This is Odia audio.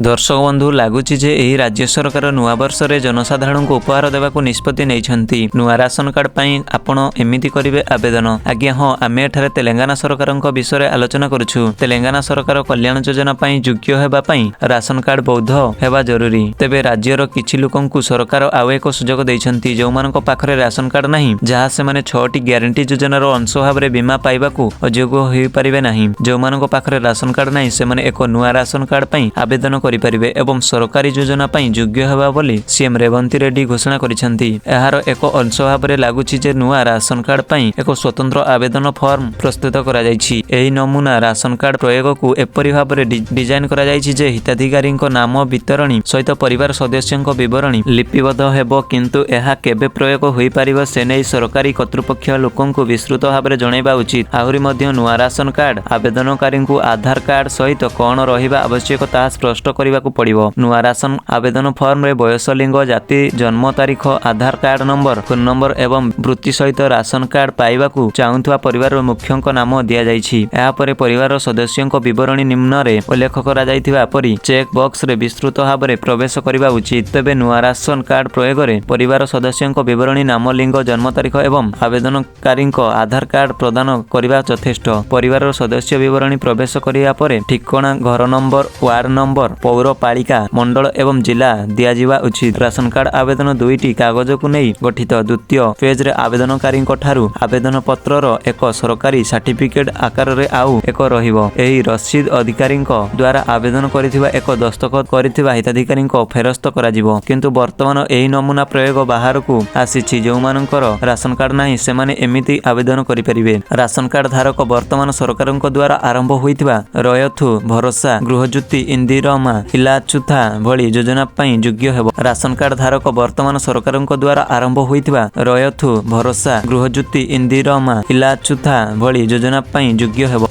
ଦର୍ଶକ ବନ୍ଧୁ, ଲାଗୁଛି ଯେ ଏହି ରାଜ୍ୟ ସରକାର ନୂଆବର୍ଷରେ ଜନସାଧାରଣଙ୍କୁ ଉପହାର ଦେବାକୁ ନିଷ୍ପତ୍ତି ନେଇଛନ୍ତି। ନୂଆ ରାସନ କାର୍ଡ ପାଇଁ ଆପଣ ଏମିତି କରିବେ ଆବେଦନ। ଆଜ୍ଞା ହଁ, ଆମେ ଏଠାରେ ତେଲେଙ୍ଗାନା ସରକାରଙ୍କ ବିଷୟରେ ଆଲୋଚନା କରୁଛୁ। ତେଲେଙ୍ଗାନା ସରକାର କଲ୍ୟାଣ ଯୋଜନା ପାଇଁ ଯୋଗ୍ୟ ହେବା ପାଇଁ ରାସନ କାର୍ଡ ବୈଧ ହେବା ଜରୁରୀ। ତେବେ ରାଜ୍ୟର କିଛି ଲୋକଙ୍କୁ ସରକାର ଆଉ ଏକ ସୁଯୋଗ ଦେଇଛନ୍ତି, ଯେଉଁମାନଙ୍କ ପାଖରେ ରାସନ କାର୍ଡ ନାହିଁ, ଯାହା ସେମାନେ 6ଟି ଗ୍ୟାରେଣ୍ଟି ଯୋଜନାର ଅଂଶ ଭାବରେ ବୀମା ପାଇବାକୁ ଅଯୋଗ୍ୟ ହୋଇପାରିବେ ନାହିଁ। ଯେଉଁମାନଙ୍କ ପାଖରେ ରାସନ କାର୍ଡ ନାହିଁ, ସେମାନେ ଏକ ନୂଆ ରାସନ କାର୍ଡ ପାଇଁ ଆବେଦନ କରିପାରିବେ ଏବଂ ସରକାରୀ ଯୋଜନା ପାଇଁ ଯୋଗ୍ୟ ହେବା ବୋଲି ସିଏମ୍ ରେବନ୍ତୀ ରେଡ୍ଡି ଘୋଷଣା କରିଛନ୍ତି। ଏହାର ଏକ ଅଂଶ ଭାବରେ ଲାଗୁଛି ଯେ ନୂଆ ରାସନ କାର୍ଡ ପାଇଁ ଏକ ସ୍ୱତନ୍ତ୍ର ଆବେଦନ ଫର୍ମ ପ୍ରସ୍ତୁତ କରାଯାଇଛି। ଏହି ନମୁନା ରାସନ କାର୍ଡ ପ୍ରୟୋଗକୁ ଏପରି ଭାବରେ ଡିଜାଇନ କରାଯାଇଛି ଯେ ହିତାଧିକାରୀଙ୍କ ନାମ ବିତରଣୀ ସହିତ ପରିବାର ସଦସ୍ୟଙ୍କ ବିବରଣୀ ଲିପିବଦ୍ଧ ହେବ, କିନ୍ତୁ ଏହା କେବେ ପ୍ରୟୋଗ ହୋଇପାରିବ ସେ ନେଇ ସରକାରୀ କର୍ତ୍ତୃପକ୍ଷ ଲୋକଙ୍କୁ ବିସ୍ତୃତ ଭାବରେ ଜଣାଇବା ଉଚିତ। ଆହୁରି ମଧ୍ୟ, ନୂଆ ରାସନ କାର୍ଡ ଆବେଦନକାରୀଙ୍କୁ ଆଧାର କାର୍ଡ ସହିତ କ'ଣ ରହିବା ଆବଶ୍ୟକ ତାହା ସ୍ପଷ୍ଟ କରିବାକୁ ପଡ଼ିବ। ନୂଆ ରାସନ ଆବେଦନ ଫର୍ମରେ ବୟସ, ଲିଙ୍ଗ, ଜାତି, ଜନ୍ମ ତାରିଖ, ଆଧାର କାର୍ଡ ନମ୍ବର, ଫୋନ ନମ୍ବର ଏବଂ ବୃତ୍ତି ସହିତ ରାସନ କାର୍ଡ ପାଇବାକୁ ଚାହୁଁଥିବା ପରିବାରର ମୁଖ୍ୟଙ୍କ ନାମ ଦିଆଯାଇଛି। ଏହାପରେ ପରିବାରର ସଦସ୍ୟଙ୍କ ବିବରଣୀ ନିମ୍ନରେ ଉଲ୍ଲେଖ କରାଯାଇଥିବା ପରି ଚେକ୍ ବକ୍ସରେ ବିସ୍ତୃତ ଭାବରେ ପ୍ରବେଶ କରିବା ଉଚିତ। ତେବେ ନୂଆ ରାସନ କାର୍ଡ ପ୍ରୟୋଗରେ ପରିବାର ସଦସ୍ୟଙ୍କ ବିବରଣୀ, ନାମ, ଲିଙ୍ଗ, ଜନ୍ମ ତାରିଖ ଏବଂ ଆବେଦନକାରୀଙ୍କ ଆଧାର କାର୍ଡ ପ୍ରଦାନ କରିବା ଯଥେଷ୍ଟ। ପରିବାରର ସଦସ୍ୟ ବିବରଣୀ ପ୍ରବେଶ କରିବା ପରେ ଠିକଣା, ଘର ନମ୍ବର, ୱାର୍ଡ ନମ୍ବର, ପୌରପାଳିକା, ମଣ୍ଡଳ ଏବଂ ଜିଲ୍ଲା ଦିଆଯିବା ଉଚିତ। ରାସନ କାର୍ଡ ଆବେଦନ 2ଟି କାଗଜକୁ ନେଇ ଗଠିତ। ଦ୍ୱିତୀୟ ପେଜରେ ଆବେଦନକାରୀଙ୍କ ଠାରୁ ଆବେଦନ ପତ୍ରର ଏକ ସରକାରୀ ସାର୍ଟିଫିକେଟ ଆକାରରେ ଆଉ ଏକ ରହିବ। ଏହି ରସିଦ ଅଧିକାରୀଙ୍କ ଦ୍ୱାରା ଆବେଦନ କରିଥିବା ଏକ ଦସ୍ତଖତ କରିଥିବା ହିତାଧିକାରୀଙ୍କ ଫେରସ୍ତ କରାଯିବ। କିନ୍ତୁ ବର୍ତ୍ତମାନ ଏହି ନମୁନା ପ୍ରୟୋଗ ବାହାରକୁ ଆସିଛି। ଯେଉଁମାନଙ୍କର ରାସନ କାର୍ଡ ନାହିଁ, ସେମାନେ ଏମିତି ଆବେଦନ କରିପାରିବେ। ରାସନ କାର୍ଡ ଧାରକ ବର୍ତ୍ତମାନ ସରକାରଙ୍କ ଦ୍ୱାରା ଆରମ୍ଭ ହୋଇଥିବା ରୟଥୁ ଭରସା, ଗୃହଜ୍ୟୋତି, ଇନ୍ଦିରମା ଇଲାଚୁଥା ଭଳି ଯୋଜନା ପାଇଁ ଯୋଗ୍ୟ ହେବ। ରାସନ କାର୍ଡ ଧାରକ ବର୍ତ୍ତମାନ ସରକାରଙ୍କ ଦ୍ୱାରା ଆରମ୍ଭ ହୋଇଥିବା ରୟଥୁ ଭରସା, ଗୃହଜ୍ୟୋତି, ଇନ୍ଦିରମା ଇଲାଚୁଥା ଭଳି ଯୋଜନା ପାଇଁ ଯୋଗ୍ୟ ହେବ।